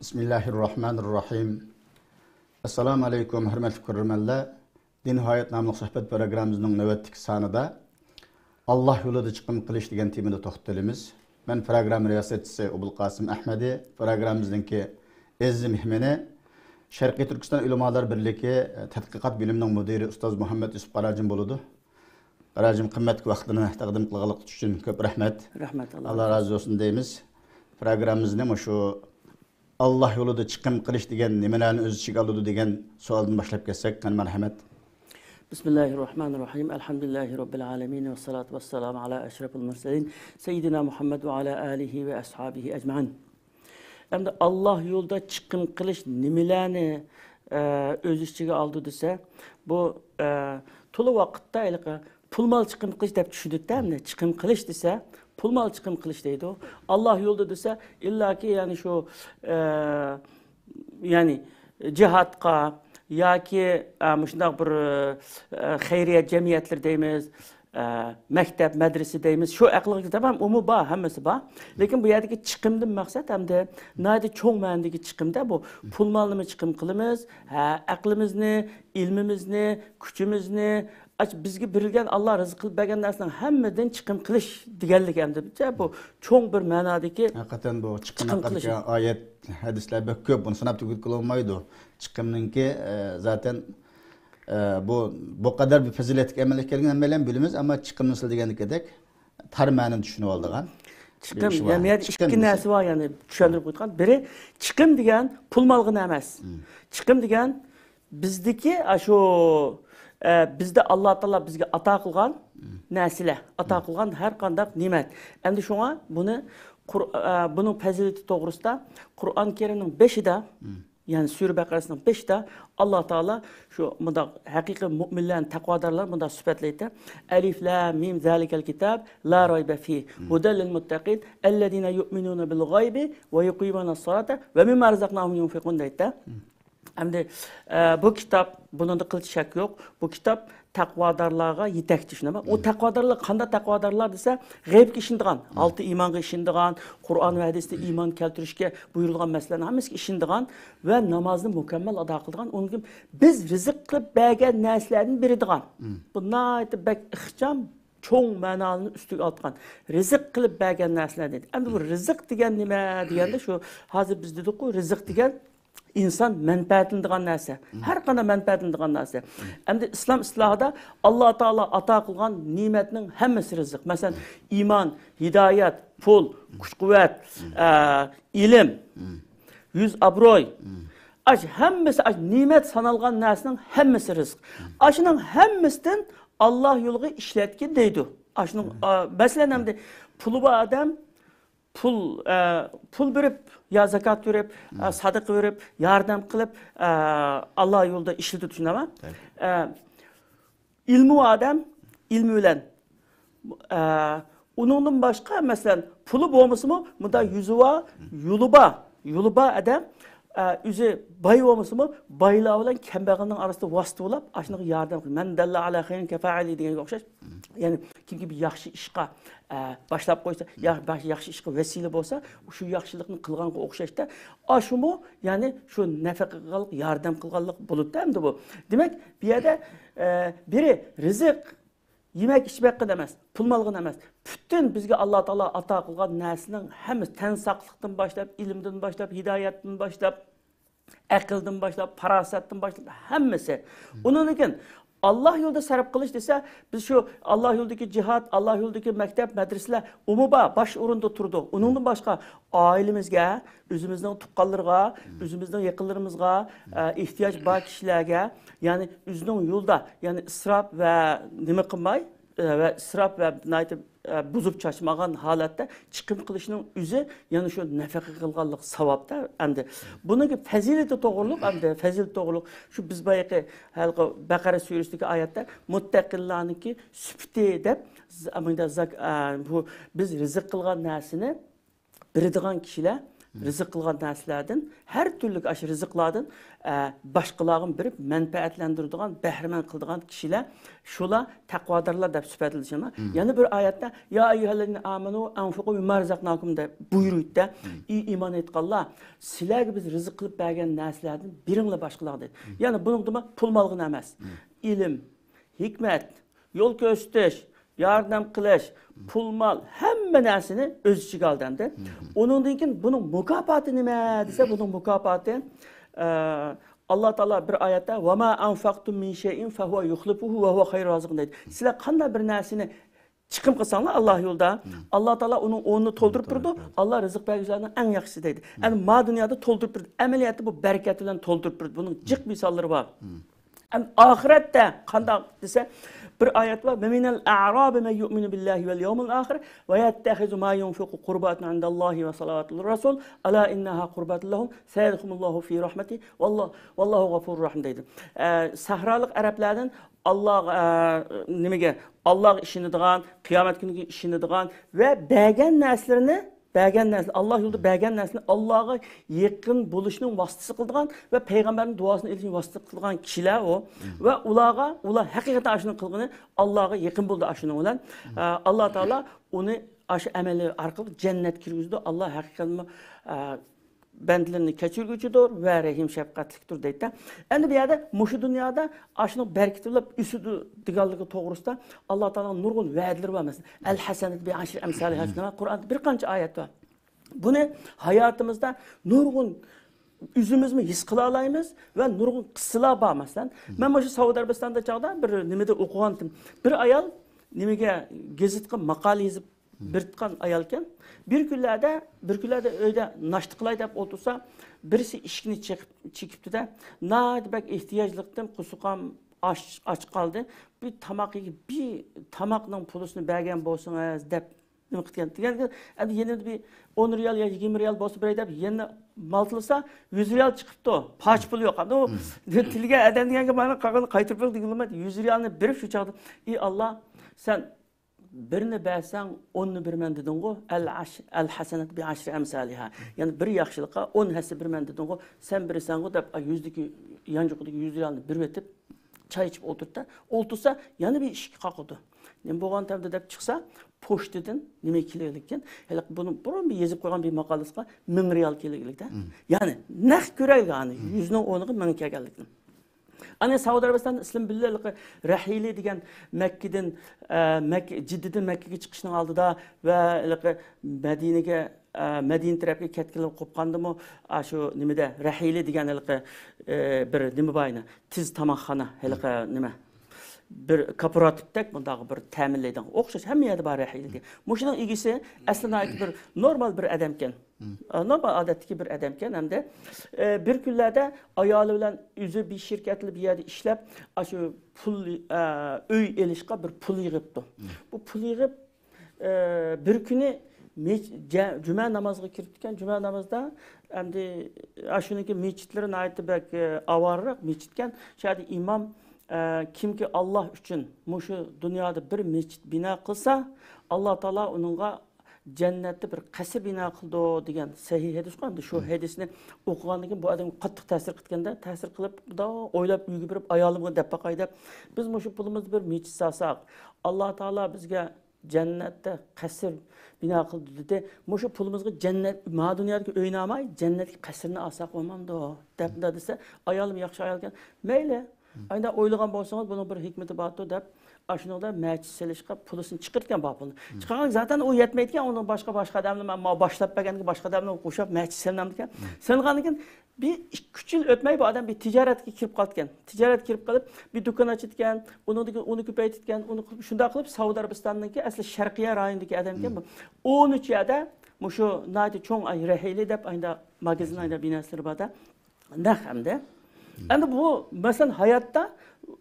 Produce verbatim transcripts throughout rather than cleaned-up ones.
بىسمىللاھىررەھمانىررەھىم. ئەسسالامۇ ئەلەيكۇم، ھۆرمەتلىك كۆرۈرمەنلەر. دىن ھايات ناملىق سۆھبەت پروگراممىمىزنىڭ نۆۋەتتىكى سانىدا ئاللاھ يولىدا چىقىم قىلىش دېگەن تېمىدا توختىلىمىز. مەن پروگرامما رىياسەتچىسى ئوبۇلقاسىم ئەھمەدى، پروگراممىمىزنىڭكى ئەزىز مېھمىنى، شەرقىي تۈركىستان ئۆلىمالار بىرلىكى تەتقىقات بۆلۈمىنىڭ مۇدىرى ئۇستاز مۇھەممەد يۈسۈپ قاراجىم بولىدۇ. قاراجىم، قىممەتلىك ۋاقتىنى تەقدىم قىلغانلىقى ئۈچۈن كۆپ رەھمەت. رەھمەت، ئاللا ئاللا رازى رازى بولسۇن دەيمىز. پروگراممىمىزنى مۇشۇ ئاللاھ يولىدا چىقىم قىلىش دېگەن نېمىلەرنى ئۆز ئىچىگە ئالىدۇ دېگەن سوئالدىن باشلاپ كەتسەك، قېنى مەرھەمەت. بسم الله الرحمن الرحيم. الحمد لله رب العالمين، والصلاة والسلام على أشرف المرسلين سيدنا محمد وعلى آله وأصحابه أجمعين. ئەمدى ئاللاھ يولىدا چىقىم قىلىش نېمىلەرنى، ئە، ئۆز ئىچىگە ئالىدۇ دېسە، بۇ، ئە، تولا ۋاقىتتا ھېلىقى پۇل مال چىقىم قىلىش دەپ چۈشىنىدۇ-دە، ئەمدى چىقىم قىلىش دېسە، پۇل مال چىقىم قىلىش دەيدۇ. ئاللاھ يولىدا دېسە، ئىللاكى، يەنى شۇ، ئە، يەنى جىھادقا ياكى، ئە، مۇشۇنداق بىر، ئە، خەيرىيە جەمئىيەتلىرى دەيمىز، ئە، مەكتەپ، مەدرىسە دەيمىز، شۇ ئەقىلگە تاپان ئۇمۇ بار، ھەممىسى بار. لېكىن بۇ يەردىكى چىقىمدىن مەقسەت ئەمدى ناھايىتى چوڭ مەنىدىكى چىقىمدە بۇ. پۇل مالنىمۇ چىقىم قىلىمىز، ھە، ئەقلىمىزنى، ئىلمىمىزنى، كۈچىمىزنى، ئاچ بىزگە بېرىلگەن، ئاللاھ رىزىق قىلىپ بەرگەن نەرسىنىڭ ھەممىدىن چىقىم قىلىش دېگەنلىك ئەمدى. بۇ چوڭ بىر مەنادىكى ھەقىقەتەن بۇ چىقىم چىقىم قىلىش. ھەققىدىكى ئايەت، ھەدىسلەر بەك كۆپ، بۇنى ساناپ تۈگىتكىلى بولمايدۇ. چىقىمنىڭكى، ئە، زاتەن، ئە، بۇ، بۇ قەدەر بىر پەزىلەتلىك ئەمەل ئىكەنلىكىنى ھەممەيلەن بىلىمىز، ئەمما چىقىمنى سىز دېگەندىكىدەك تار مەنىنى چۈشىنىۋالىدىغان بىر چىقىم، ئىش بار. يەنى، يەنى چىقىم ئىككى دېسە. نەرسە بار، يەنى چۈشەندۈرۈپ قويغان. بىرى، چىقىم دېگەن پۇل مالغىنا ئەمەس. مم. چىقىم دېگەن بىزدىكى ئاشۇ، ئە، بىزدە ئاللا تائالا بىزگە ئاتا قىلغان مم. نەرسىلەر، ئاتا مم. قىلغان ھەر قانداق نېمەت. ئەمدى شۇڭا بۇنى قۇر-، ئە، بۇنىڭ پەزىلىتى توغرىسىدا قۇرئان كەرىمنىڭ بېشىدا، مم. يەنى سۈرە بەقەرەسىنىڭ بېشىدا ئاللا تائالا شۇ مۇنداق ھەقىقىي مۇئمىنلەرنى، تەقۋادارلارنى مۇنداق سۈپەتلەيتتى. ئەلىف لام مىم زالىكەل كىتاب لا رايبە فىھ مم. ھۇدەل لىل مۇتتەقىن ئەللەزىنە يۇئمىنۇنە بىل غايبى ۋە يۇقىمۇنەس سالاتە ۋە مىمما رەزەقناھۇم يۇنفىقۇن دەيتتى. مم. ئەمدى، ئە، بۇ كىتاب، بۇنىڭدا قىلچە شەك يوق، بۇ كىتاب تەقۋادارلارغا يېتەكچى، شۇنداقمۇ؟ ئۇ مم. تەقۋادارلار قانداق تەقۋادارلار دېسە، غەيبكە ئىشىنىدىغان، مم. ئالتە ئىمانغا ئىشىنىدىغان، قۇرئان ۋە ھەدىستە ئىمان كەلتۈرۈشكە بۇيرۇلغان مەسىلىلەرنىڭ ھەممىسىگە ئىشىنىدىغان ۋە نامازنى مۇكەممەل ئادا قىلىدىغان، ئۇنىڭ كېيىن بىز رىزىق قىلىپ بەرگەن نەرسىلەردىن بېرىدىغان. مم. بۇ ناھايىتى بەك ئىخچام، چوڭ مەنالارنى ئۈستىگە ئالىدىغان. رىزىق قىلىپ بەرگەن نەرسىلەر دېدى. ئەمدى بۇ رىزىق دېگەن نېمە دېگەندە، شۇ ھازىر بىز دېدۇققۇ، رىزىق دېگەن ئىنسان مەنپەئەتلىنىدىغان نەرسە. مم. ھەر قانداق مەنپەئەتلىنىدىغان نەرسە. مم. ئەمدى ئىسلام ئىسلاھىدا ئاللا تائالا ئاتا قىلغان نېمەتنىڭ ھەممىسى رىزىق. مەسىلەن، مم. ئىمان، ھىدايەت، پۇل، مم. كۈچ-قۇۋۋەت، مم. ئە، ئىلىم، مم. يۈز ئابروي. مم. ئاش ھەممىسى، ئاش نېمەت سانالغان نەرسىنىڭ ھەممىسى رىزىق. مم. ئاشۇنىڭ ھەممىسىدىن ئاللا يولىغا ئىشلەتكىن دەيدۇ. ئاشۇنىڭ، مم. ئا، مەسىلەن، ئەمدى پۇلى بار ئادەم پۇل، ئە، پۇل بېرىپ، يا زاكات بېرىپ، ئە، مم. سادىقە بېرىپ، ياردەم قىلىپ، ئە، ئاللا يولىدا ئىشلىتىدۇ، شۇنداقمۇ؟ تەبىئىي. ئە، ئىلمى بار ئادەم ئىلمى بىلەن، ئە، ئۇنىڭدىن باشقا، مەسىلەن، پۇلى بولمىسىمۇ، مۇندا يۈزى بار، يولى بار، يولى بار ئادەم، ئە، ئۆزى باي بولمىسىمۇ، بايلار بىلەن كەمبەغەلنىڭ ئارىسىدا ۋاسىتە بولۇپ، ئاشۇنىڭغا ياردەم قىلىدۇ. مەن داللا ئالا خەيرىن كەفائىلى دېگەنگە ئوخشاش. يەنى كىمكى بىر ياخشى ئىشقا، ئە، باشلاپ قويسا، يا-، باش-، ياخشى ئىشقا ۋەسىلە بولسا، شۇ ياخشىلىقنى قىلغانغا ئوخشاشتا، ئاشۇمۇ، يەنى شۇ نەپەقە قىلغانلىق، ياردەم قىلغانلىق بولىدۇ ئەمدى بۇ. دېمەك، بۇ يەردە، ئە، بىرى رىزىق، يېمەك ئىچمەكقىن ئەمەس، پۇل مالغىن ئەمەس. پۈتۈن بىزگە ئاللا تائالا ئاتا قىلغان نەرسىنىڭ ھەممىسى، تەن ساقلىقتىن باشلاپ، ئىلىمدىن باشلاپ، ھىدايەتتىن باشلاپ، ئەقىلدىن باشلاپ، پاراسەتتىن باشلاپ، ھەممىسى. ئۇنىڭدىن كېيىن ئاللا يولىدا سەرپ قىلىش دېسە، بىز شۇ ئاللا يولىدىكى جىھاد، ئاللا يولىدىكى مەكتەپ، مەدرىسىلەر، ئۇمۇ بار، باش ئورۇندا تۇرىدۇ. ئۇنىڭدىن باشقا، ئائىلىمىزگە، ئۆزىمىزنىڭ تۇغقانلىرىغا، ئۆزىمىزنىڭ يېقىنلىرىمىزغا، ئە، ئېھتىياج بار كىشىلەرگە، يەنى ئۆزىنىڭ يولىدا، يەنى ئىسراپ ۋە نېمە قىلماي، ئە، ۋە ئىسراپ ۋە ناھايىتى، ئە، بۇزۇپ چاچمىغان ھالەتتە چىقىم قىلىشنىڭ ئۆزى يەنە شۇ نەپەقە قىلغانلىق ساۋابتا ئەمدى. بۇنىڭكى پەزىلىتى توغرۇلۇق، ئەمدى پەزىلىتى توغرۇلۇق شۇ بىز بايىقى ھېلىقى بەقەرە سۈرىسىدىكى ئايەتتە مۇتتەقىللارنىڭكى سۈپىتى دەپ، ز-، ئەمدى زاك-، ئە، بۇ بىز رىزىق قىلغان نەرسىنى بېرىدىغان كىشىلەر، رىزىق قىلغان نەرسىلەردىن، ھەر تۈرلۈك ئاشۇ رىزىقلاردىن، ئە، باشقىلارغا بېرىپ مەنپەئەتلەندۈرىدىغان، بەھرىمەن قىلىدىغان كىشىلەر شۇلار تەقۋادارلار دەپ سۈپەتلىشىمەن. يەنە بىر ئايەتتە، يا ئەييۇھەللەزىنە ئامەنۇ ئەنفىقۇ مىمما رەزەقناكۇم دەپ بۇيرۇيدۇ-دە. ئى ئىمان ئېيتقانلار، سىلەرگە بىز رىزىق قىلىپ بەرگەن نەرسىلەردىن بېرىڭلار باشقىلارغا دەيدۇ. يەنى بۇنىڭدىمۇ پۇل مالغىنا ئەمەس. ئىلىم، ھېكمەت، يول كۆرسىتىش، ياردەم قىلىش، پۇل مال، ھەممە نەرسىنى ئۆز ئىچىگە ئالدى ئەمدى. ئۇنىڭدىن كېيىن بۇنىڭ مۇكاپاتى نېمە دېسە، بۇنىڭ مۇكاپاتى، ئە، ئاللا تائالا بىر ئايەتتە، ۋەما ئەنفەقتۇم مىن شەيئىن فەھۇۋە يۇخلىفۇھۇ ۋەھۇۋە خەيرۇر رازىقىن دەيدۇ. سىلەر قانداق بىر نەرسىنى چىقىم قىلساڭلار ئاللا يولىدا، ئاللا تائالا ئۇنىڭ ئورنىنى تولدۇرۇپ بېرىدۇ. ئاللا رىزىق بەرگۈچىلەرنىڭ ئەڭ ياخشىسى دەيدۇ. ئەمدى ما دۇنيادا تولدۇرۇپ بېرىدۇ. ئەمەلىيەتتە بۇ بەرىكەت بىلەن تولدۇرۇپ بېرىدۇ. بۇنىڭ جىق مىساللىرى بار. ئەمدى ئاخىرەتتە قانداق دېسە، بىر ئايەت بار، ومن الأعراب من يؤمن بالله واليوم الآخر ويتخذ ما ينفق قربات عند الله وصلوات الرسول ألا إنها قربات لهم سيدخلهم الله في رحمته والله، والله غفور رحيم دەيدۇ. ئە، سەھرالىق ئەرەبلەردىن ئاللاغا، ئە، نېمىگە، ئاللاغا ئىشىنىدىغان، قىيامەت كۈنىگە ئىشىنىدىغان ۋە بەرگەن نەرسىلىرىنى، بەرگەن نەرسە، ئاللا يولىدا بەرگەن نەرسىنى ئاللاغا يېقىن بولۇشنىڭ ۋاسىتىسى قىلىدىغان ۋە پەيغەمبەرنىڭ دۇئاسىنى ئېلىشنىڭ ۋاسىتىسى قىلىدىغان كىشىلەر ئۇ. ۋە ئۇلارغا، ئۇلار ھەقىقەتەن ئاشۇنى قىلغىنى ئاللاغا يېقىن بولدى ئاشۇنىڭ بىلەن. ئە، ئاللا تائالا ئۇنى ئاشۇ ئەمەلى ئارقىلىق جەننەتكە كىرگۈزىدۇ. ئاللا ھەقىقەتەنمۇ، ئە، بەندىلىرىنى كەچۈرگۈچىدۇر ۋە رەھىم شەپقەتلىكتۇر دەيدۇ. ئەمدى بۇ يەردە مۇشۇ دۇنيادا ئاشۇنىڭ بەرىكىتى بىلەن ئۆسىدۇ دېگەنلىكى توغرىسىدا ئاللا تائالانىڭ نۇرغۇن ۋەدىلىرى بار. مەسىلەن، ئەل ھەسەنەتۇ بى ئەشرى ئەمسالىھا، قۇرئاندا بىر قانچە ئايەت بار. بۇنى ھاياتىمىزدا نۇرغۇن ئۆزىمىزمۇ ھېس قىلالايمىز ۋە نۇرغۇن قىسسىلار بار. مەسىلەن، مەن مۇشۇ سەئۇدى ئەرەبىستاندا چاغدا بىر نېمىدە ئوقۇغانتىم. بىر ئايال نېمىگە، گېزىتقا ماقالە يېزىپ بېرىتقان ئايالكەن. بىر كۈنلەردە، بىر كۈنلەردە ئۆيدە ناشتا قىلاي دەپ ئولتۇرسا، بىرسى ئىشىكنى چېقىپ، چېكىپتۇ-دە، ناھايىتى بەك ئېھتىياجلىقتىن، قورسىقىم ئاچ، ئاچ قالدى. بىر تاماق يېگە-، بىر تاماقنىڭ پۇلىسىنى بەرگەن بولسىڭىز دەپ نېمە قىلغان. دېگەن، ئەمدى يېنىمدا بىر ئون رىيال يا يىگىرمە رىيال بولسا بېرەي دەپ يەنە مالتىلىسا، يۈز رىيال چىقىپتۇ. پاچە پۇل يوق. ئەمدى ئۇ تىلىگەن ئادەم دېگەنگە مانا قالغىنىنى قايتۇرۇپ بېرىڭ دېگىلى بولمايدۇ. يۈز رىيالنى بېرىپ شۇ چاغدا، ئى ئاللا، سەن بىرنى بەرسەڭ، ئوننى بېرىمەن دېدىڭغۇ، ئەل ئەش-، ئەل ھەسەنەت بى ئەشرى ئەمسالىھا. يەنى بىر ياخشىلىققا ئون ھەسسە بېرىمەن دېدىڭغۇ، سەن بېرىسەنغۇ دەپ، ئا، يۈزدىكى، يانچۇقىدىكى يۈز رىيالنى بېرىۋېتىپ، چاي ئىچىپ ئولتۇرۇپتا، ئولتۇرسا، يەنە بىر ئىشىك قاقىدۇ. نېمە بولغانتى ئەمدى دەپ چىقسا، پوچتىدىن نېمە كېلىۋېلىپتىكەن؟ ھېلىقى بۇنىڭ بۇرۇن بىر يېزىپ قويغان بىر ماقالىسىغا مىڭ رىيال كېلىۋېلىپتۇ. يەنى نەق كۆرەيلى ئانى، يۈزنىڭ ئورنىغا مىڭ كەلگەنلىكىنى. ئەنە سەئۇدى ئەرەبىستاندا ئىسلام بىللە ھېلىقى رەھىلە دېگەن مەككىدىن، ئە، مەك-، جىددىدىن مەككىگە چىقىشنىڭ ئالدىدا ۋە ھېلىقى مەدىنىگە، ئە، مەدىنە تەرەپكە كەتكىلى قوپقاندىمۇ، ئاشۇ نېمىدە، رەھىلە دېگەن ھېلىقى، ئە، بىر نېمە بار ئەنە، تېز تاماقخانا، ھېلىقى نېمە، بىر كوپىراتىپتەك مۇنداق بىر تەمىنلەيدىغان ئوخشاش، ھەممە يەردە بار رەھىلە دېگەن. مۇشۇنىڭ ئىگىسى ئەسلى ناھايىتى بىر نورمال بىر ئادەمكەن. ئە، نورمال ئادەتتىكى بىر ئادەمكەن ھەمدە، ئە، بىر كۈنلەردە ئايالى بىلەن ئۆزى بىر شىركەتلىك بىر يەردە ئىشلەپ، ئاشۇ پۇل، ئە، ئۆي ئېلىشقا بىر پۇل يىغىپتۇ. بۇ پۇل يىغىپ، ئە، بىر كۈنى مەج-، جە-، جۈمە نامازىغا كىرىپتىكەن. جۈمە نامازدا ئەمدى، ئاشۇنىڭكى مەسچىتلىرى ناھايىتى بەك، ئە، ئاۋارىراق مەسچىتكەن. شۇ يەردە ئىمام، ئە، كىمكى ئاللا ئۈچۈن مۇشۇ دۇنيادا بىر مەسچىت بىنا قىلسا، ئاللا تائالا ئۇنىڭغا جەننەتتە بىر قەسىر بىنا قىلىدۇ دېگەن سەھىھ ھەدىسقۇ. ئەمدى شۇ ھەدىسنى ئوقۇغاندىن كېيىن بۇ ئادەمگە قاتتىق تەسىر قىلىدىكەن-دە، تەسىر قىلىپ، مۇنداق ئويلاپ ئۆيگە بېرىپ، ئايالىمغا دەپ باقاي دەپ، بىز مۇشۇ پۇلىمىزنى بىر مەسچىت سالساق، ئاللا تائالا بىزگە جەننەتتە قەسىر بىنا قىلىدۇ دېدى. مۇشۇ پۇلىمىزغا جەننەت، ما دۇنيادىكى ئۆينى ئالماي، جەننەتتىكى قەسىرنى ئالساق بولمامدۇ؟ دەپ مۇنداق دېسە، ئايالىم ياخشى ئايالكەن، مەيلى، ئايدا ئويلىغان بولسىڭىز، بۇنىڭ بىر ھېكمىتى باردۇ دەپ، ئاشۇنىڭدا مەسچىت سېلىشقا پۇلىسىنى چىقىرىدىكەن، بار پۇلنى. چىقارغان زاتەن ئۇ يەتمەيدىكەن، ئۇنىڭ باشقا، باشقا ئادەملەر، مانا باشلاپ بەرگەنگە باشقا ئادەملەر قوشۇپ مەسچىت سېلىنامدىكەن. سېلىنغاندىن كېيىن بىر ئىككى، ئۈچ يىل ئۆتمەي بۇ ئادەم بىر تىجارەتكە كىرىپ قالىدىكەن. تىجارەتكە كىرىپ قېلىپ، بىر دۇكان ئاچىدىكەن، ئۇنىڭدىن كېيىن ئۇنى كۆپەيتىدىكەن، ئۇنى قىلىپ، شۇنداق قىلىپ سەئۇدى ئەرەبىستاننىڭكى ئەسلى شەرقىيە رايونىدىكى ئادەمكەن بۇ. ئون ئۈچ يەردە مۇشۇ ناھايىتى چوڭ ئاي رەھىلى دەپ ئايدا ماگازىن ئايدا بىناسلىرى باردا. نەق ئەمدى. ئەمدى بۇ، مەسىلەن، ھاياتتا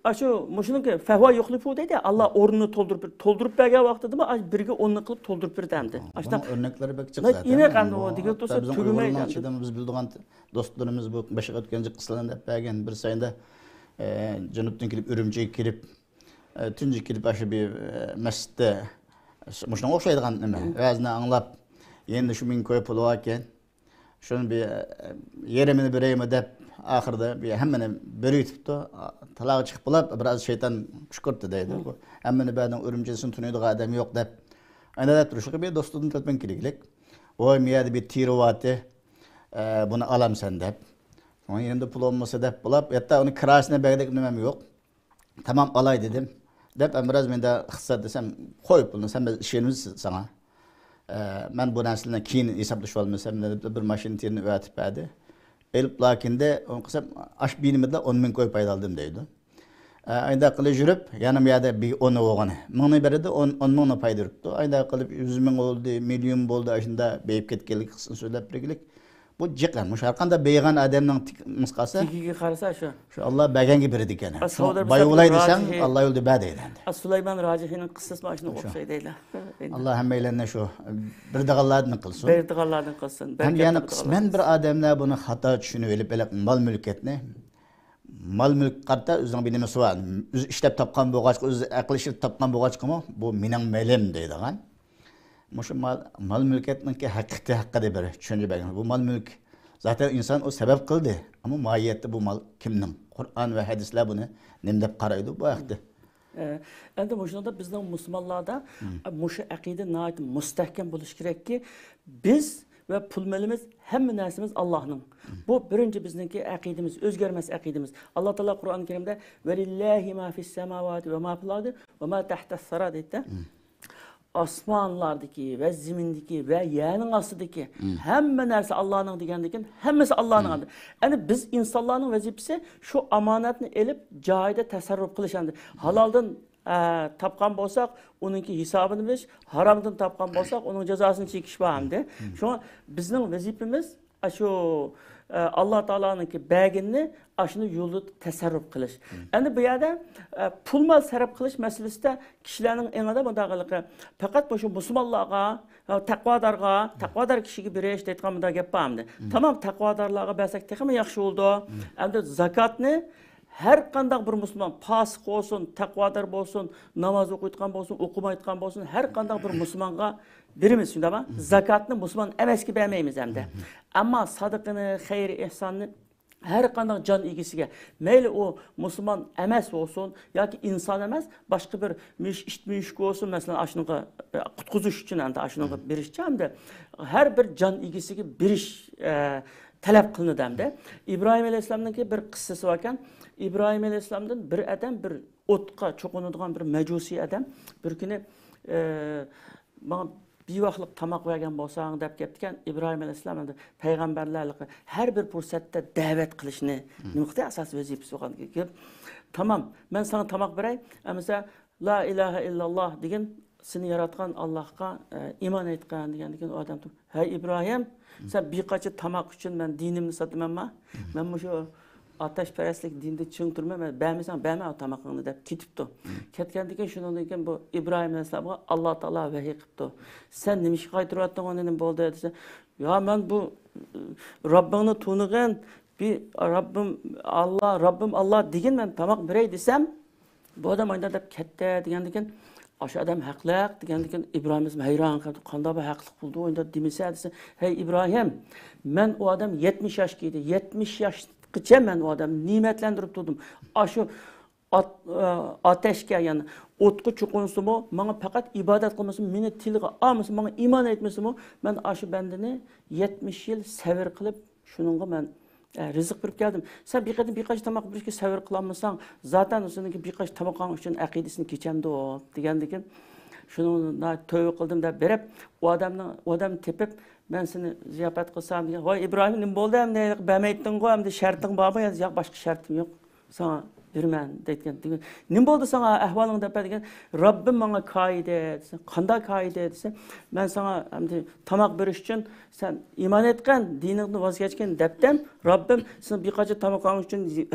ئاشۇ مۇشۇنىڭكى فەھۋا يۇخلىفۇ دەيدۇ، ئاللا ئورنىنى تولدۇرۇپ، تولدۇرۇپ بەرگەن ۋاقتىدىمۇ ئاش بىرگە ئوننى قىلىپ تولدۇرۇپ بېرىدۇ ئەمدى. ئاشۇنداق. بۇنىڭ ئۆرنەكلىرى بەك جىق زاتەن. ئېنىق ئەمدى ئۇ دېگەن تۇرسا بىز تۈگىمەيدۇ ئۇيغۇرنىڭ ئەمدى. ئىچىدە بىز بىلىدىغان دوستلىرىمىز بۇ بېشىغا ئۆتكەن جىق قىسسىلارنى دەپ بەرگەن. بىرسى ئەمدى، ئە، جەنۇبتىن كېلىپ ئۈرۈمچىگە كېلىپ، ئە، تۇنجى كېلىپ ئاشۇ بىر، ئە، مەسچىتتە مۇشۇنىڭغا ئوخشايدىغان نېمە، ۋەزىنى ئاڭلاپ، يېنىدا شۇ مىڭ كوي پۇلى باركەن. شۇنى بىر، ئە، يېرىمىنى بېرەيمۇ دەپ، ئاخىرىدا بىر ھەممىنى بېرىۋېتىپتۇ. تالاغا چىقىپ بولاپ، بىراز شەيتان قۇشقۇرتتى دەيدۇ. بۇ ھەممىنى بەردىڭ، ئۈرۈمچىسىنى تونۇيدىغان ئادەم يوق دەپ. ئەنە دەپ تۇرۇشىغا بىر دوستىدىن تېلېفون كېلىگلىك. ۋاي، مۇ يەردە بىر تېرىۋاتى، ئە، بۇنى ئالامسەن دەپ. شۇڭا يېنىمدا پۇل بولمىسا دەپ بولاپ، ھەتتا ئۇنى كىراسىنى بەردەك نېمەم يوق. تامام ئالاي دېدىم. دەپ، ئەمراز مەندە ئىقتىساد دېسەم، قوي پۇلنى، سەن، بىز ئىشىنىمىز ساڭا. ئە، مەن بۇ نەرسىلەرنى كېيىن ھېسابلىشىۋالمىسام دەپ، بىر ماشىنا تېرىنى ئەۋەتىپ بەردى. ئېلىپ لاكىندە، ئون قىسىم، ئاش بىنىمىدە ئون مىڭ كوي پايدا ئالدىم دەيدۇ. ئە، ئايدا قىلىپ يۈرۈپ، يەنە بۇ يەردە بىر ئون بولغىنى. مىڭنى بېرىدۇ، ئون، ئون مىڭنى پايدا بېرىپتۇ. ئايدا قىلىپ يۈز مىڭ بولدى، مىليون بولدى، ئاشۇندا بېيىپ كەتكەنلىك قىسمىنى سۆزلەپ بېرىگىلىك. بۇ جىق، مۇشۇ ھەر قانداق بېيىغان ئادەمنىڭ تىك-، مىسقاسى. تېگىگە قارىسا شۇ. شۇ ئاللا بەرگەنگە بېرىدىكەن. ئا، شۇ سودىر باي بولاي دېسەڭ، راجىھى. ئاللا يولىدا بەر دەيدۇ ئەمدى. ئا، سۇلايمان راجىھىنىڭ قىسسىسىمۇ ئاشۇنىڭغا شۇ. ئوخشايدۇ دەيدۇ. ئاللا ھەممەيلەننى شۇ بېرىدىغانلاردىن قىلسۇن. بېرىدىغانلاردىن قىلسۇن. ھەم يەنە قىسمەن بىر ئادەملەر بۇنى خاتا چۈشىنىۋېلىپ، ھېلىقى مال مۈلكىيەتنى، مال مۈلۈك قارىتا ئۆزىنىڭ بىر نېمىسى بار. ئۆزى ئىشلەپ تاپقان بولغاچقا، ئۆزى ئەقىل ئىشلىتىپ تاپقان بولغاچقىمۇ، بۇ مېنىڭ مېلىم دەيدىغان. مۇشۇ مال، مال مۈلكىيەتنىڭكى ھەقىقىي ھەققىدە بىر چۈشەنچە بەرگەن. بۇ مال مۈلۈك زاتەن ئىنسان ئۇ سەۋەب قىلدى. ئەمما ماھىيەتتە بۇ مال كىمنىڭ؟ قۇرئان ۋە ھەدىسلەر بۇنى نېمە دەپ قارايدۇ بۇ ھەقتە؟ ئە، ئەمدى مۇشۇنىڭدا بىزنىڭ مۇسۇلمانلاردا، مم، ئە، مۇشۇ ئەقىدە ناھايىتى مۇستەھكەم بولۇشى كېرەككى، بىز ۋە پۇل مېلىمىز ھەممە نەرسىمىز ئاللاھنىڭ. مم. بۇ بىرىنچى بىزنىڭكى ئەقىدىمىز، ئۆزگەرمەس ئەقىدىمىز. ئاللا تائالا قۇرئان كەرىمدە، «ۋەلىللاھى ما فىس سەماۋاتى ۋە ما فىل ئەردى ۋە ما تەھتەس سەرا» دەيدۇ. مم. ئاسمانلاردىكى ۋە زېمىندىكى ۋە يەرنىڭ ئاستىدىكى، مم، ھەممە نەرسە ئاللانىڭ دېگەندىكىن، ھەممىسى ئاللانىڭ. مم. ئەمدى بىز ئىنسانلارنىڭ ۋەزىپىسى شۇ ئامانەتنى ئېلىپ جايىدا تەسەررۇپ قىلىش. ئەمدى ھالالدىن، ئە، تاپقان بولساق، ئۇنىڭكى ھېسابىنى بېرىش، ھارامدىن تاپقان بولساق، ئۇنىڭ جازاسىنى چېكىش بار ئەمدى. مم. شۇڭا بىزنىڭ ۋەزىپىمىز ئاشۇ، ئە، ئاللا تائالانىڭكى بەرگىنىنى ئاشۇنى يولىدا تەسەررۇپ قىلىش. مم. ئەمدى بۇ يەردە، ئە، پۇل مال سەرپ قىلىش مەسىلىسىدە كىشىلەرنىڭ ئېڭىدا مۇنداقلىقى، پەقەت مۇشۇ مۇسۇلمانلارغا، ئە، تەقۋادارغا، مم، تەقۋادار كىشىگە بېرىش دەيدىغان مۇنداق گەپ بار ئەمدى. مم. تامام تەقۋادارلارغا بەرسەك تېخىمۇ ياخشى بولىدۇ. مم. ئەمدى زاكاتنى ھەر قانداق بىر مۇسۇلمان، پاسىق بولسۇن، تەقۋادار بولسۇن، ناماز ئوقۇيدىغان بولسۇن، ئوقۇمايدىغان بولسۇن، ھەر قانداق بىر مۇسۇلمانغا بېرىمىز، شۇنداقمۇ؟ مم. زاكاتنى مۇسۇلمان ئەمەسكە بەرمەيمىز ئەمدى. مم. ئەمما سادىقىنى، خەير ئېھساننى ھەر قانداق جان ئىگىسىگە، مەيلى ئۇ مۇسۇلمان ئەمەس بولسۇن ياكى ئىنسان ئەمەس، باشقا بىر مۈش-، ئىت مۈشۈك بولسۇن، مەسىلەن، ئاشۇنىڭغا، ئە، قۇتقۇزۇش ئۈچۈن ئەمدى ئاشۇنىڭغا، مم، بېرىشچە ئەمدى ھەر بىر جان ئىگىسىگە بېرىش، ئە، تەلەپ قىلىنىدۇ ئەمدى. ئىبراھىم ئەلەيھىسسالامنىڭكى بىر قىسسىسى باركەن. ئىبراھىم ئەلەيھىسسالامدىن بىر ئادەم بىر ئوتقا چوقۇنىدىغان بىر مەجۇسىي ئادەم بىر كۈنى، ئە، ماڭا بىۋاقلىق تاماق بەرگەن بولساڭ دەپ كەپتىكەن. ئىبراھىم ئەلەيھىسسالام ئەمدى پەيغەمبەرلەرلىك ھەر بىر پۇرسەتتە دەۋەت قىلىشنى، مم، نېمە قىلدى، ئاساسىي ۋەزىپىسى بولغان گەپ. تامام، مەن ساڭا تاماق بېرەي، ئەمىسە لا ئىلاھە ئىللاللا دېگىن، سېنى ياراتقان ئاللاھقا، ئە، ئىمان ئېيتقىن دېگەندىكىن ئۇ ئادەم تۇرۇپ، ھەي ئىبراھىم، مم، سەن بىر قاچا تاماق ئۈچۈن مەن دىنىمنى ساتىمەنما؟ مم. مەن مۇشۇ ئاتەشپەرەسلىك دىندا چىڭ تۇرىمەن، مەن بەرمىسەڭ بەرمە ئۇ تامىقىڭنى دەپ كېتىپتۇ. مم. كەتكەندىن كېيىن شۇنىڭدىن كېيىن بۇ ئىبراھىم ئەلەيھىسسالامغا ئاللا تائالا ۋەھىي قىپتۇ. سەن نېمىشقا قايتۇرۇۋەتتىڭ ئۇنى، نېمە بولدى دېسە، يا مەن بۇ، ئى، رەببىڭنى تونۇغىن، بىر رەببىم ئاللا، رەببىم ئاللا دېگىن، مەن تاماق بېرەي دېسەم، بۇ ئادەم ئايدا دەپ كەتتى دېگەندىكىن، ئاشۇ ئادەم ھەقلىق دېگەندىكىن، ئىبراھىم ئەلەيھىسسالام ھەيران قالدى، قانداق بىر ھەقلىق بولدى ئۇ ئەمدى دېمىسە دېسە، ھەي ئىبراھىم، مەن ئۇ ئادەم يەتمىش ياشقا يەتتى، يەتمىش ياشقىچە مەن ئۇ ئادەمنى نېمەتلەندۈرۈپ تۇردۇم. ئاشۇ ئات-، ئاتەشكە، يەنى ئوتقا چوقۇنسىمۇ، ماڭا پەقەت ئىبادەت قىلمىسىمۇ، مېنى تىلغا ئالمىسا، ماڭا ئىمان ئېيتمىسىمۇ، مەن ئاشۇ بەندىنى يەتمىش يىل سەۋر قىلىپ، شۇنىڭغا مەن، ئە، رىزىق بېرىپ كەلدىم. سەن بىر قېتىم بىر قاچا تاماق بېرىشكە سەۋر قىلالمىساڭ، زاتەن سېنىڭكى بىر قاچا تامىقىڭ ئۈچۈن ئەقىدىسىنى كېچەمدۇ؟ دېگەندىكىن، شۇنىڭغا تۆۋە قىلدىم دەپ بېرىپ، ئۇ ئادەمنىڭ، ئۇ ئادەمنى تېپىپ، مەن سېنى زىياپەت قىلسام دېگەن، ۋاي ئىبراھىم، نېمە بولدى ئەمدى؟ بەرمەيتتىڭغۇ ئەمدى، شەرتىڭ بارمۇ؟ ياق، باشقا شەرتىم يوق. ساڭا بېرىمەن دەيدىكەن. دېگەن، نېمە بولدى ساڭا، ئەھۋالىڭ دەپ دېگەن، رەببىم ماڭا كايىدى دېسە، قانداق كايىدى دېسە، مەن ساڭا ئەمدى تاماق بېرىش ئۈچۈن سەن ئىمان ئېيتقىن، دىنىڭدىن ۋاز كەچكىن دەپتىم. رەببىم سېنىڭ بىر قانچە تامىقىڭ ئۈچۈن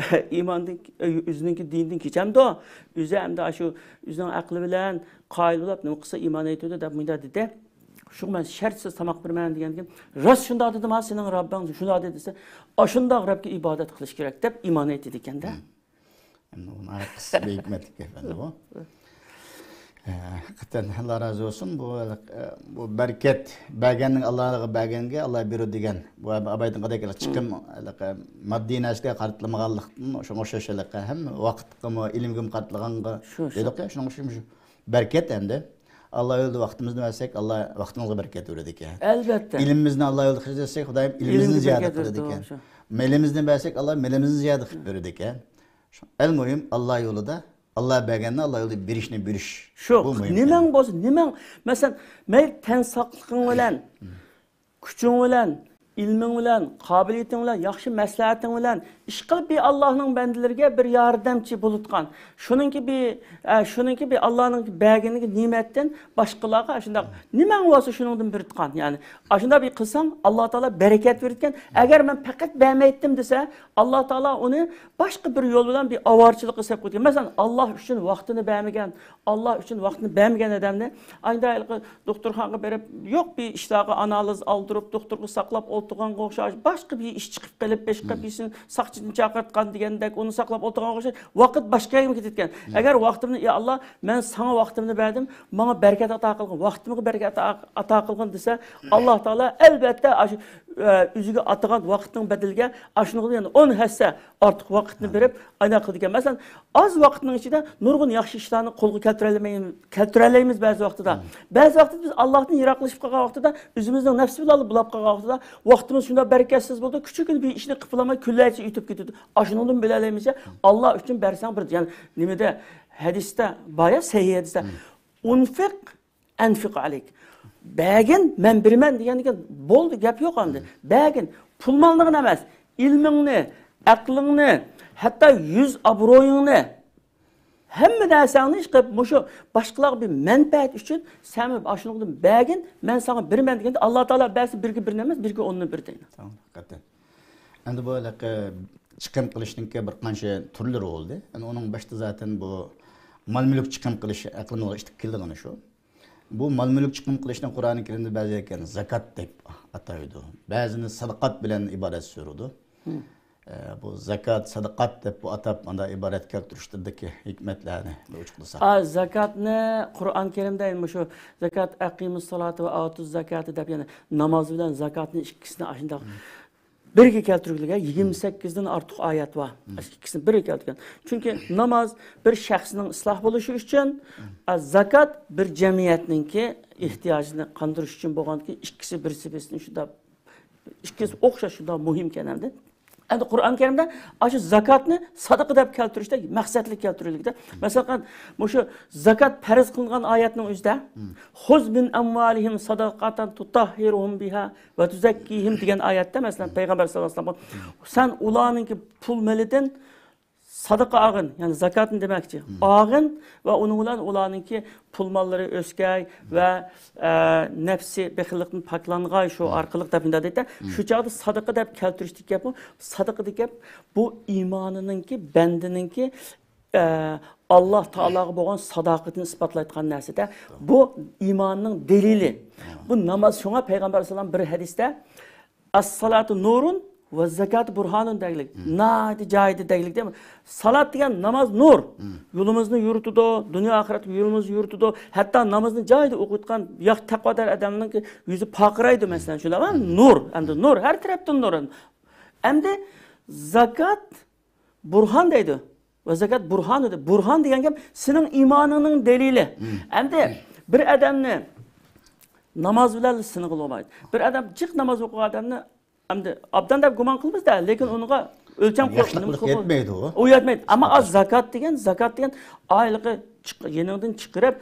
ئىماندىن، ئۆزىنىڭكى دىنىدىن كېچەمدۇ؟ ئۆزى ئەمدى ئاشۇ ئۆزىنىڭ ئەقلى بىلەن قايىل بولۇپ نېمە قىلسا ئىمان ئېيتىدۇ دەپ مۇنداق دېدى. شۇ مەن شەرتسىز تاماق بېرىمەن دېگەندىكىن، راست شۇنداق دېدىم ھا، سېنىڭ رەببىڭ شۇنداق دېدى دېسە، ئاشۇنداق رەبكە ئىبادەت قىلىش كېرەك دەپ ئىمان ئېيتىدىكەندە. ئەمدى ئۇنى قىسسىسى بەك ھېكمەتلىك گەپ ئەمدى بۇ. ھەقىقەتەن، ئاللا رازى بولسۇن. بۇ، بۇ بەرىكەت، بەرگەننىڭ، ئاللاغا بەرگەنگە ئاللا بېرىدۇ دېگەن. بۇ ئابايدىن قىلىدىكەن چىقىم، ماددىي نەرسىگە قارىتىلمىغانلىقتىن، شۇڭا ئوخشاش ھەممە ۋاقىتقىمۇ، ئىلىمگىمۇ قارىتىلغانغا شۇ، شۇ. دېدۇق يا، شۇنىڭ ئۈچۈن شۇ بەرىكەت ئەمدى. ئاللا يولىدا ۋاقتىمىزنى بەرسەك، ئاللا ۋاقتىمىزغا بەرىكەت بېرىدىكەن. ئەلۋەتتە. ئىلمىمىزنى ئاللا يولىدا خەجلەتسەك، خۇدايىم ئىلمىمىزنى ئىلىمگە زىيادە بەرىكەت بېرىدۇ، قىلىدىكەن. شۇ. مېلىمىزنى بەرسەك، ئاللا مېلىمىزنى زىيادە قىلىپ بېرىدىكەن. شۇ. ئەل مۇھىم، ئاللا يولىدا، ئاللا بەرگەننى ئاللا يولىدا بېرىشنى بىلىش. شۇ، بۇ مۇھىم نېمەڭ بولسا، نېمەڭ، مەسىلەن، مەيلى تەن ساقلىقىڭ بىلەن، كۈچۈڭ بىلەن، ئىلمىڭ بىلەن، قابىلىيىتىڭ بىلەن، ياخشى مەسلىھەتىڭ بىلەن ئىشقىلىپ بىر ئاللانىڭ بەندىلىرىگە بىر ياردەمچى بولۇتقان. شۇنىڭكى بىر، ئە، شۇنىڭكى بىر ئاللانىڭ بەرگىنىگە نېمەتتىن باشقىلارغا ئاشۇنداق نېمەڭ بولسا شۇنىڭدىن بېرىتقان. يەنى ئاشۇنداق بىر قىلساڭ، ئاللا تائالا بەرىكەت بېرىدىكەن. ئەگەر مەن پەقەت بەرمەيتتىم دېسە، ئاللا تائالا ئۇنى باشقا بىر يول بىلەن بىر ئاۋارىچىلىققا سەپ قويىدىكەن. مەسىلەن، ئاللا ئۈچۈن ۋاقتىنى بەرمىگەن، ئاللا ئۈچۈن ۋاقتىنى بەرمىگەن ئادەمنى، ئايدا ھېلىقى دوختۇرخانىغا بېرىپ، يوق بىر ئىشلارغا ئانالىز ئالدۇرۇپ، دوختۇرغا ساقلاپ ئولتۇرغانغا ئوخشاش، باشقا بىر ئىش چىقىپ قېلىپ، باشقا بىرسىنى ساقچىدىن چاقىرتقان دېگەندەك، ئۇنى ساقلاپ ئولتۇرغانغا ئوخشاش، ۋاقىت باشقا يەرگە كېتىدىكەن. ئەگەر ۋاقتىمنى، يا ئاللا، مەن ساڭا ۋاقتىمنى بەردىم، ماڭا بەرىكەت ئاتا قىلغىن، ۋاقتىمغا بەرىكەت ئاتا، ئاتا قىلغىن دېسە، ئاللا تائالا ئەلۋەتتە ئاشۇ، ئە، ئۆزىگە ئاتىغان ۋاقىتنىڭ بەدىلىگە ئاشۇنىڭدىن يەنە ئون ھەسسە ئارتۇق ۋاقىتنى بېرىپ، ئاينا قىلىدىكەن. مەسىلەن، ئاز ۋاقىتنىڭ ئىچىدە نۇرغۇن ياخشى ئىشلارنى قولغا كەلتۈرەلمەي-، كەلتۈرەلەيمىز بەزى ۋاقتىدا. بەزى ۋاقىتتا بىز ئاللاھتىن يىراقلىشىپ قالغان ۋاقتىدا، ئۆزىمىزنىڭ نەپسى بىلەن بولاپ قالغان ۋاقتىدا، ۋاقتىمىز شۇنداق بەرىكەتسىز بولىدۇ، كىچىككىنە بىر ئىشنى قىلىپ بولالماي، كۈنلەرچە ئۆتۈپ كېتىدۇ. ئاشۇنىڭدىن بىلەلەيمىز يا، ئاللا ئۈچۈن بەرسەڭ بىر، يەنى نېمىدە، ھەدىستە بار يا، سەھىھ ھەدىستە. ئۇنفىق ئەنفىق ئەلەيك. بەرگىن، مەن بېرىمەن دېگەندىكىن بولدى، گەپ يوق ئەمدى. بەرگىن، پۇل مالنىغىنا ئەمەس، ئىلمىڭنى، ئەقلىڭنى، ھەتتا يۈز ئابرۇيۇڭنى، ھەممە نەرسەڭنى ئىشقىلىپ مۇشۇ باشقىلارغا بىر مەنپەئەت ئۈچۈن سەن ئاشۇنىڭدىن بەرگىن، مەن ساڭا بېرىمەن دېگەندە، ئاللا تائالا بەرسە بىرگە بىرنى ئەمەس، بىرگە ئوننى بېرىدۇ. ھەقىقەتەن. ئەمدى بۇ ھېلىقى چىقىم قىلىشنىڭكى بىر قانچە تۈرلىرى بولدى. يەنى ئۇنىڭ باشتا زاتەن بۇ مال-مۈلۈك چىقىم قىلىش ئەقلىمىزگە ئىتتىك كېلىدىغىنى شۇ. بۇ مال-مۈلۈك چىقىم قىلىشنى قۇرئانى كەرىمدە بەزى يەرلەردە زاكات دەپ ئاتايدۇ. بەزىنى سەدىقات بىلەن ئىبارەت سۈرىدۇ. ئە، بۇ زاكات، سەدىقات دەپ بۇ ئاتاپ مانداق ئىبارەت كەلتۈرۈشتىكى ھېكمەتلەرنى بىر ئوچۇقلىساق. ئا، زاكاتنى قۇرئان كەرىمدە مۇشۇ زاكات، ئەقىمۇس سالاتا ۋە ئاتۇز زاكاتا دەپ، يەنى ناماز بىلەن زاكاتنى ئىككىسىنى ئاشۇنداق بىرگە كەلتۈرگىلىگەن يىگىرمە سەككىزدىن ئارتۇق ئايەت بار. ئىككىسىنى بىرگە كەلتۈرگەن. چۈنكى ناماز بىر شەخسنىڭ ئىسلاھ بولۇشى ئۈچۈن، ئە، زاكات بىر جەمئىيەتنىڭكى ئېھتىياجىنى قاندۇرۇش ئۈچۈن بولغاندىكىن، ئىككىسى بىرسى بىرسىنى شۇنداق، ئىككىسى ئوخشاش شۇنداق مۇھىمكەن ئەمدى. ئەمدى قۇرئان كەرىمدە ئاشۇ زاكاتنى سادىقە دەپ كەلتۈرۈشتە مەقسەتلىك كەلتۈرۈلگەن. مەسىلەن، مۇشۇ زاكات پەرز قىلىنغان ئايەتنىڭ ئۆزىدە، خۇز مىن ئەمۋالىھىم ساداقاتەن تۇتەھھىرۇھۇم بىھا ۋە تۇزەككىھىم دېگەن ئايەتتە، مەسىلەن، پەيغەمبەر سەللەللاھۇ ئەلەيھى ۋەسەللەم، سەن ئۇلارنىڭكى پۇل مېلىدىن سادىقە ئالغىن، يەنى زاكاتنى دېمەكچى. ئالغىن ۋە ئۇنىڭ بىلەن ئۇلارنىڭكى پۇل ماللىرى ئۆسكەي ۋە، ئە، نەپسى بېخىللىقتىن پاكلانغاي شۇ ئارقىلىق دەپ مۇنداق دەيدۇ. شۇ چاغدا سادىقە دەپ كەلتۈرۈشتىكى گەپمۇ، سادىقە دېگەن گەپ بۇ ئىمانىنىڭكى، بەندىنىڭكى، ئە، ئاللا تائالاغا بولغان ساداقىتىنى ئىسپاتلايدىغان نەرسىدە. بۇ ئىماننىڭ دەلىلى. بۇ ناماز، شۇڭا پەيغەمبەر ئەلەيھىسسالام بىر ھەدىستە ئەسسالاتۇ نۇرۇن ۋە زاكاتۇ بۇرھانۇن دەگلىك. ناھايىتى جايىدا دەگلىك دەيمەن. سالات دېگەن ناماز نۇر. يولىمىزنى يورۇتىدۇ، دۇنيا ئاخىرەت يولىمىزنى يورۇتىدۇ. ھەتتا نامازنى جايىدا ئوقۇيدىغان ياخشى تەقۋادار ئادەمنىڭ يۈزى پارقىرايدۇ، مەسىلەن، شۇنداقمۇ؟ نۇر، ئەمدى نۇر، ھەر تەرەپتىن نۇر. ئەمدى زاكات بۇرھان دەيدۇ. ۋە زاكات بۇرھان دېدى. بۇرھان دېگەن گەپ سېنىڭ ئىمانىڭنىڭ دەلىلى. ئەمدى بىر ئادەمنى ناماز بىلەن سىنىغىلى بولمايدۇ. بىر ئادەم جىق ناماز ئوقۇغان ئادەمنى ئەمدى ئابدان دەپ گۇمان قىلىمىز-دە، لېكىن ئۇنىڭغا ئۆلچەم قويۇپ، نېمە قىلىپ، يەتمەيدۇ ئۇ. ئۇ يەتمەيدۇ. ئەمما ئاز زاكات دېگەن، زاكات دېگەن ئايلىقى چىق-، يېنىڭدىن چىقىرىپ،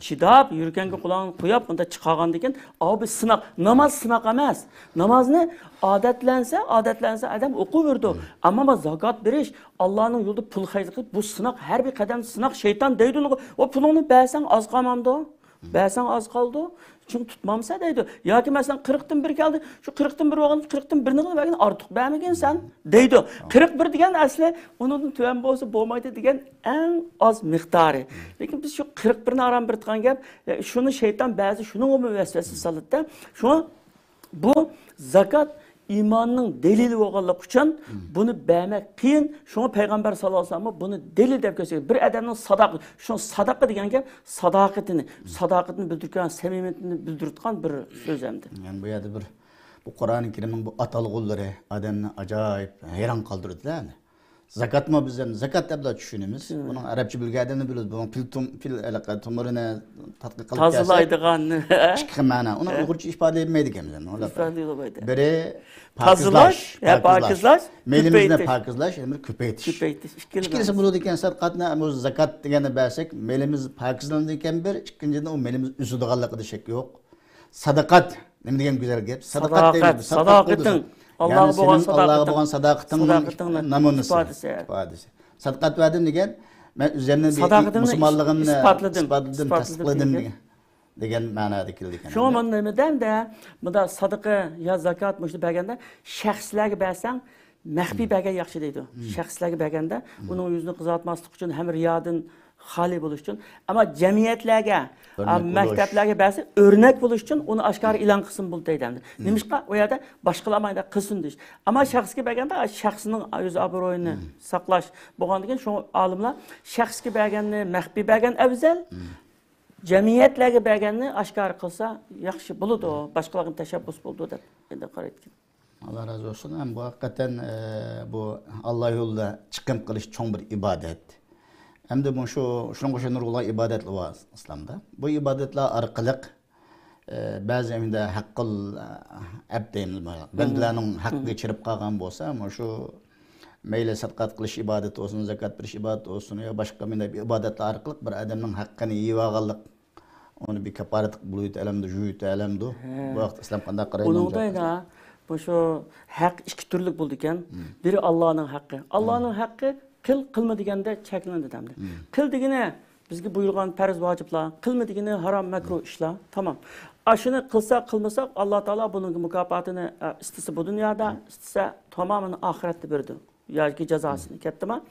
چىداپ، يۈرىكەڭگە قۇلاقنى قويۇپ، ئۇنداق چىقارغاندىن كېيىن، ئاۋۇ بىر سىناق. ناماز سىناق ئەمەس. نامازنى ئادەتلەنسە، ئادەتلەنسە ئادەم ئوقۇۋېرىدۇ. ئەمما زاكات بېرىش، ئاللانىڭ يولىدا پۇل خەجلىك قىلىش، بۇ سىناق، ھەر بىر قەدەمدە سىناق، شەيتان دەيدۇ ئۇنىڭغا، ئۇ پۇلۇڭنى بەرسەڭ ئاز قالمامدۇ؟ بەرسەڭ ئاز قالىدۇ، چۈنكى تۇتمامسەن دەيدۇ. ياكى مەسىلەن، قىرىقتىن بىر كەلدى، شۇ قىرىقتىن بىر بولغان، قىرىقتىن بىرنى بەرگىن، ئارتۇق بەرمىگىنسەن دەيدۇ. قىرىق بىر دېگەن ئەسلى ئۇنىڭدىن تۆۋەن بولسا بولمايدۇ دېگەن ئەڭ ئاز مىقدارى. لېكىن بىز شۇ قىرىق بىرنى ئاران بېرىدىغان گەپ، شۇنى شەيتان بەزى شۇنىڭغىمۇ ۋەسۋەسە سالىدۇ-دە. شۇڭا بۇ زاكات ئىماننىڭ دەلىلى بولغانلىقى ئۈچۈن بۇنى بەرمەك قىيىن. شۇڭا پەيغەمبەر ساللاللاھۇ ئەلەيھى ۋەسەللەم بۇنى دەلىل دەپ كۆرسەتكەن. بىر ئادەمنىڭ ساداقە، شۇ ساداقە دېگەن گەپ ساداقىتىنى، ساداقىتىنى بىلدۈرگەن، سەمىمىيىتىنى بىلدۈرىدىغان بىر سۆز ئەمدى. يەنى بۇ يەردە بىر، بۇ قۇرئانى كەرىمنىڭ بۇ ئاتالغۇلىرى ئادەمنى ئاجايىپ ھەيران قالدۇرىدۇ-دە. زاكاتمۇ بىز ئەمدى زاكات دەپلا چۈشىنىمىز. بۇنىڭ ئەرەبچە بىلگەن ئادەمنى بىلىدۇ. بۇنىڭ پىل تۇم-، پىل ھېلىقى تومۇرىنى تەتقىق قىلىپ كەلسەك، تازىلايدىغان. ئىككى خىل مەنە. ئۇنى ئۇيغۇرچە ئىپادىلىيەلمەيدىكەنمىز ئەمدى. ئۇنى ئىپادىلىيەلمەيدۇ. بىرى تازىلاش، پاكىزلاش، ھە، پاكىزلاش. پاكىزلاش، مېلىمىزنى كۆپەيتىش. پاكىزلاش، يەنە بىر كۆپەيتىش. كۆپەيتىش. ئىككىلىسى بولىدىكەن، سەدىقاتنى، بۇ زاكات دېگەننى بەرسەك، مېلىمىز پاكىزلىنىدىكەن بىر، ئىككىنچىدىن، ئۇ مېلىمىز ئۈزىدىغانلىقىدا شەك يوق. ساداقات نېمە دېگەن گۈزەل گەپ. ساداقات دەيمىز. ساداقەتىڭ. يەنى سېنىڭ ئاللاغا بولغان ساداقىتىڭنىڭ نامۇنىسى، ئىپادىسى. سادىقات بەردىم دېگەن، مەن ئۆزۈمنى مۇسۇلمانلىقىمنى ئىسپاتلىدىم، تەستىقلىدىم دېگەن، دېگەن مەنادا كېلىدىكەن. شۇڭا مانا نېمە دەمدە، مۇنداق سادىقە يا زاكات مۇشۇ بەرگەندە شەخسلەرگە بەرسەڭ، مەخپىي بەرگەن ياخشى دەيدۇ. شەخسلەرگە بەرگەندە ئۇنىڭ يۈزىنى قىزارتماسلىق ئۈچۈن ھەم رىيادىن خالىي بولۇش ئۈچۈن. ئەمما جەمئىيەتلەرگە، مەكتەپلەرگە بەرسە ئۆرنەك بولۇش ئۈچۈن ئۇنى ئاشكارا ئېلان قىلسىن بولدى دەيدۇ. نېمىشقا؟ ئۇ يەردە باشقىلار مايدا قىلسۇن دېيىش. ئەمما شەخسكە بەرگەندە شەخسنىڭ ئۆز ئابرۇيىنى ساقلاش بولغاندىكىن، شۇڭا ئالىملار شەخسكە بەرگەننى مەخپىي بەرگەن ئەۋزەل، جەمئىيەتلەرگە بەرگەننى ئاشكارا قىلسا ياخشى بولىدۇ، باشقىلارغا تەشەببۇس بولىدۇ دەپ ئەندى قارايدىكەن. ئاللا رازى بولسۇن. ھەم بۇ ھەقىقەتەن، ئە، بۇ ئاللا يولىدا چىقىم قىلىش چوڭ بىر ئىبادەت. ئەمدى مۇشۇ، شۇنىڭغا ئوخشاش نۇرغۇنلىغان ئىبادەتلەر بار ئىسلامدا. بۇ ئىبادەتلەر ئارقىلىق، ئە، بەزى ئەمدى ھەققىل ئەبد دەيمىز، بەندىلەرنىڭ ھەققى چىرىپ قالغان بولسا، مۇشۇ مەيلى سەدىقات قىلىش ئىبادىتى بولسۇن، زاكات بېرىش ئىبادىتى بولسۇن يا باشقا مۇنداق بىر ئىبادەتلەر ئارقىلىق بىر ئادەمنىڭ ھەققىنى يېيىۋالغانلىق، ئۇنى بىر كاپپارەت قىلىپ بولۇۋېتەلەمدۇ، جۇيۇۋېتەلەمدۇ؟ ھە. بۇ ھەقتە ئىسلام قانداق قارايدۇ؟ ئۇنىڭدا يەنە مۇشۇ ھەق ئىككى تۈرلۈك بولىدىكەن. بىرى ئاللانىڭ ھەققى. ئاللانىڭ ھەققى قىل، قىلما دېگەندە چەكلىنىدۇ دەمدى. قىل دېگىنى بىزگە بۇيرۇغان پەرز ۋاجىپلار، قىلما دېگىنى ھارام، مەكرۇھ ئىشلار. تامام. ئاشۇنى قىلساق، قىلمىساق، ئاللا تائالا بۇنىڭ مۇكاپاتىنى، ئە، ئىستىسە بۇ دۇنيادا، ئىستىسە تامامىنى ئاخىرەتتە بېرىدۇ. ياكى جازاسىنى، كەپتىما.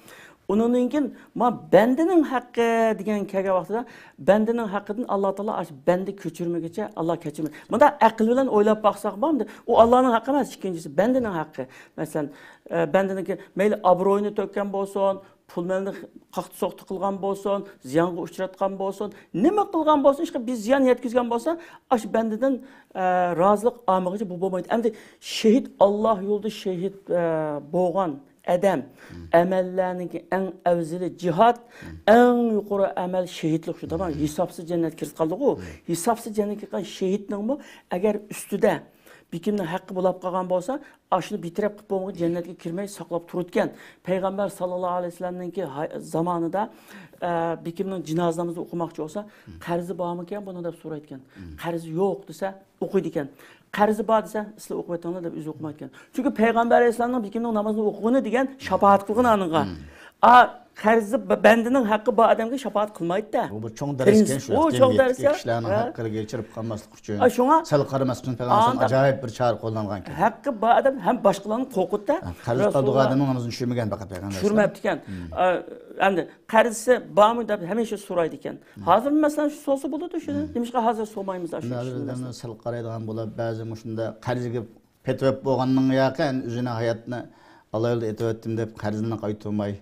ئۇنىڭدىن كېيىن ما بەندىنىڭ ھەققى دېگەن كەلگەن ۋاقتىدا، بەندىنىڭ ھەققىدىن ئاللا تائالا ئاشۇ بەندە كۆچۈرمىگىچە ئاللا كەچۈرمەيدۇ. مۇنداق ئەقىل بىلەن ئويلاپ باقساق، بۇ ئاللانىڭ ھەققى ئەمەس. ئىككىنچىسى بەندىنىڭ ھەققى. مەسىلەن، ئە، بەندىنىڭكى مەيلى ئابرۇيىنى تۆككەن بولسۇن، پۇل مالنى قاقتى-سوقتى قىلغان بولسۇن، زىيانغا ئۇچراتقان بولسۇن، نېمە قىلغان بولسۇن، ئىشقىلىپ بىز زىيان يەتكۈزگەن بولسا، ئاشۇ بەندىدىن، ئە، رازىلىق ئالمىغۇچە بۇ بولمايدۇ. ئەمدى شېھىت، ئاللا يولىدا شېھىت، ئە، بولغان ئادەم، ئەمەللەرنىڭكى ئەڭ ئەۋزىلى جىھاد، ئەڭ يۇقىرى ئەمەل شېھىتلىق شۇ، تامام. ھېسابسىز جەننەتكە كىرىپ قالدىغۇ. ھېسابسىز جەننەتكە كىرگەن شېھىتنىڭمۇ ئەگەر ئۈستىدە بىكىمنىڭ ھەققى بولاپ قالغان بولسا، ئاشۇنى بىتەرەپ قىلىپ بولمىغان جەننەتكە كىرمەي ساقلاپ تۇرىدىكەن. پەيغەمبەر ساللاللاھۇ ئەلەيھى ۋەسەللەمنىڭكى ھاي-، زامانىدا، ئە، بېكىمنىڭ جىنازا نامىزىنى ئوقۇماقچى بولسا، قەرزى بارمىكەن بۇنىڭ دەپ سورايدىكەن. قەرزى يوق دېسە، ئوقۇيدىكەن. قەرزى بار دېسە، سىلەر ئوقۇۋېتىڭلار دەپ ئۆزى ئوقۇمايدىكەن. چۈنكى پەيغەمبەر ئەلەيھىسسالامنىڭ بېكىمنىڭ نامىزىنى ئوقۇغىنى دېگەن شاپائەت قىلغىنى ئانىڭغا. ئا، قەرزى ب-، بەندىنىڭ ھەققى بار ئادەمگە شاپائەت قىلمايدۇ-دە. بۇ بىر چوڭ دەرس ئىكەن شۇ، ئۇ چوڭ دەرس، كىشىلەرنىڭ ھەققىگە چىرىپ قالماسلىق ئۈچۈن. ئا، شۇڭا سەل قارىماسلىق ئۈچۈن پەيغەمبەر ئەلەيھىسسالام ئاجايىپ بىر چارە قوللانغان ئىكەن. ھەققى بار ئادەم ھەم باشقىلارنى قورقۇتتى. قەرز قالدۇرغان ئادەمنىڭ نامىزىنى چۈشۈرمىگەن پەقەت پەيغەمبەر ئەلەيھىسسالام. چۈشۈرمەپتىكەن. ئا، ئەمدى قەرزى بارمۇ دەپ ھەمىشە سورايدىكەن. ھازىر مەسىلەن شۇ سورىسا بولىدۇ شۇنى. نېمىشقا ھازىر سورىمايمىز ئاشۇ ئىشنى؟ سەل قارايدىغان بولۇپ، بەزى مۇشۇنداق قەرزگە پېتىۋەپ بولغاننىڭ ياقى، ئەمدى ئۆزىنىڭ ھاياتىنى ئاللا يولىدا ئېتىۋەتتىم دەپ قەرزىنى قايتۇرماي،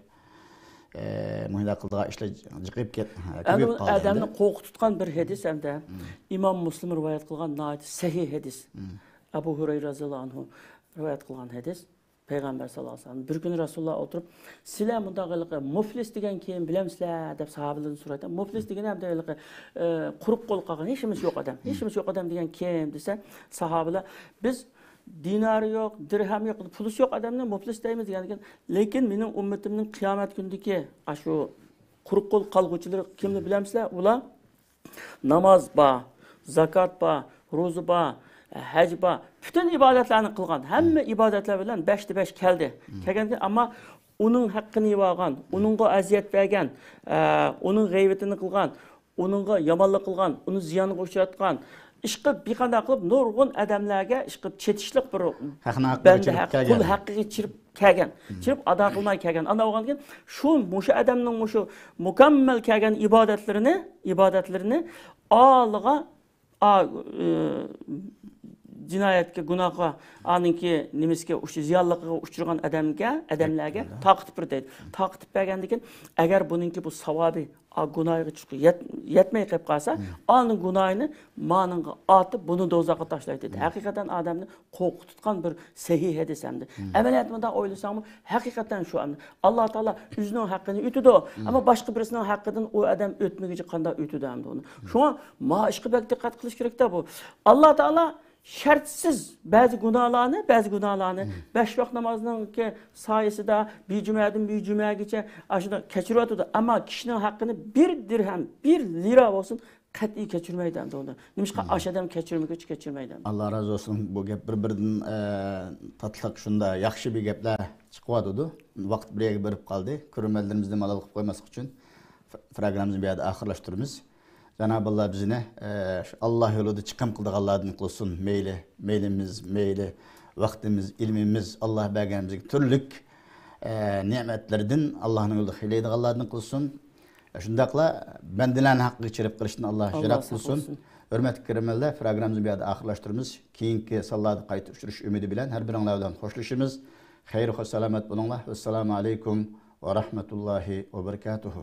ئە، مۇشۇنداق قىلىدىغان ئىشلار جىقىپ كەت-، كۆپىيىپ قالدى ئەمدى. ئادەمنى قورقۇتۇتقان بىر ھەدىس ئەمدى. ئىمام مۇسلىم رىۋايەت قىلغان ناھايىتى سەھىھ ھەدىس. ئەبۇ ھۇرەيرە رەزىياللاھۇ ئەنھۇ رىۋايەت قىلغان ھەدىس. پەيغەمبەر ساللاللاھۇ ئەلەيھى ۋەسەللەم بىر كۈنى رەسۇلۇللا ئولتۇرۇپ، سىلەر مۇنداق ھېلىقى مۇفلىس دېگەن كىم بىلەمسىلەر دەپ ساھابىلەردىن سورايدۇ. مۇفلىس دېگىنى ئەمدى ھېلىقى، ئە، قۇرۇق قول قالغان، ھېچنېمىسى يوق ئادەم. ھېچنېمىسى يوق ئادەم دېگەن كىم دېسە، ساھابىلەر، بىز دىنارى يوق، دىرھەمى يوق، پۇلىسى يوق ئادەمنى مۇپلىس دەيمىز دېگەندىكىن، لېكىن مېنىڭ ئۈممىتىمنىڭ قىيامەت كۈنىدىكى ئاشۇ قۇرۇق قول قالغۇچىلىرى كىملەر بىلەمسىلەر؟ ئۇلار ناماز بار، زاكات بار، روزا بار، ھەج بار، پۈتۈن ئىبادەتلەرنى قىلغان، ھەممە ئىبادەتلەر بىلەن بەشتە بەش كەلدى. كەلگەندىكىن، ئەمما ئۇنىڭ ھەققىنى يېۋالغان، ئۇنىڭغا ئەزىيەت بەرگەن، ئە، ئۇنىڭ غەيۋىتىنى قىلغان، ئۇنىڭغا يامانلىق قىلغان، ئۇنى زىيانغا ئۇچراتقان، ئىشقىلىپ بىر قانداق قىلىپ نۇرغۇن ئادەملەرگە ئىشقىلىپ چېتىشلىق بىر بەندە ھەق، قۇل ھەققىگە چىرىپ كەلگەن. چىرىپ ئادا قىلماي كەلگەن. ئانداق بولغاندىكىن شۇ مۇشۇ ئادەمنىڭ مۇشۇ مۇكەممەل كەلگەن ئىبادەتلىرىنى، ئىبادەتلىرىنى ئالىغا، ئا، ئى، جىنايەتكە، گۇناھقا، ئانىڭكى نېمىسىگە، ئۇشۇ زىيانلىقىغا ئۇچرىغان ئادەمگە، ئادەملەرگە تارقىتىپ بېرىدۇ. تارقىتىپ بەرگەندىن كېيىن، ئەگەر بۇنىڭكى بۇ ساۋابى، ئا، گۇناھىغا چۈشكە يەت-، يەتمەي قېلىپ قالسا، ئانىڭ گۇناھىنى مانىڭغا ئارتىپ، بۇنى دوزاخقا تاشلايدۇ دېدى. ھەقىقەتەن ئادەمنى قورقۇتۇتقان بىر سەھىھ ھەدىس ئەمدى. ئەمەلىيەتتە مۇنداق ئويلىساڭمۇ، ھەقىقەتەن شۇ ئەمدى. ئاللا تائالا ئۆزىنىڭ ھەققىنى ئۆتىدۇ، ئەمما باشقا بىرسىنىڭ ھەققىدىن ئۇ ئادەم ئۆتمىگۈچە قانداق ئۆتىدۇ ئەمدى ئۇنى؟ شۇڭا ما ئىشقا بەك دىققەت قىلىش كېرەكتە بۇ. ئاللا تائالا شەرتسىز بەزى گۇناھلارنى، بەزى گۇناھلارنى بەش ۋاق نامازنىڭكى سايىسىدا بىر جۈمەدىن بىر جۈمەگىچە ئاشۇنداق كەچۈرۈۋاتىدۇ. ئەمما كىشىنىڭ ھەققىنى بىر دىرھەم، بىر لىرا بولسۇن قەتئىي كەچۈرمەيدۇ ئەمدى ئۇنى. نېمىشقا ئاشۇ ئادەم كەچۈرمىگۈچە كەچۈرمەيدۇ ئەمدى. ئاللا رازى بولسۇن. بۇ گەپ بىر-بىرىدىن، ئە، تاتلىق، شۇنداق ياخشى بىر گەپلەر چىقىۋاتىدۇ. ۋاقىت بىر يەرگە بېرىپ قالدى. كۆرۈرمەنلىرىمىزنى مالال قىلىپ قويماسلىق ئۈچۈن پروگراممىمىزنى بۇ يەردە ئاخىرلاشتۇرىمىز. جانابى ئاللا بىزنى، ئە، شۇ ئاللا يولىدا چىقىم قىلىدىغانلاردىن قىلسۇن. مەيلى مېلىمىز، مەيلى ۋاقتىمىز، ئىلمىمىز، ئاللا بەرگەن بىزگە تۈرلۈك، ئە، نېمەتلىرىدىن ئاللانىڭ يولىدا خىرىلايدىغانلاردىن قىلسۇن. شۇنداقلا بەندىلەرنىڭ ھەققىگە چىرىپ قىلىشتىن ئاللا يىراق قىلسۇن. ھۆرمەتلىك كۆرۈرمەنلەر، پروگراممىمىزنى بۇ يەردە ئاخىرلاشتۇرىمىز. كېيىنكى سانلاردا قايتا ئۇچرىشىش ئۈمىدى بىلەن ھەر بىرىڭلار بىلەن خوشلىشىمىز. خەير، خوش سالامەت بولۇڭلار. ۋەسسالامۇ ئەلەيكۇم ۋە رەھمەتۇللاھى ۋە بەرىكاتۇھۇ.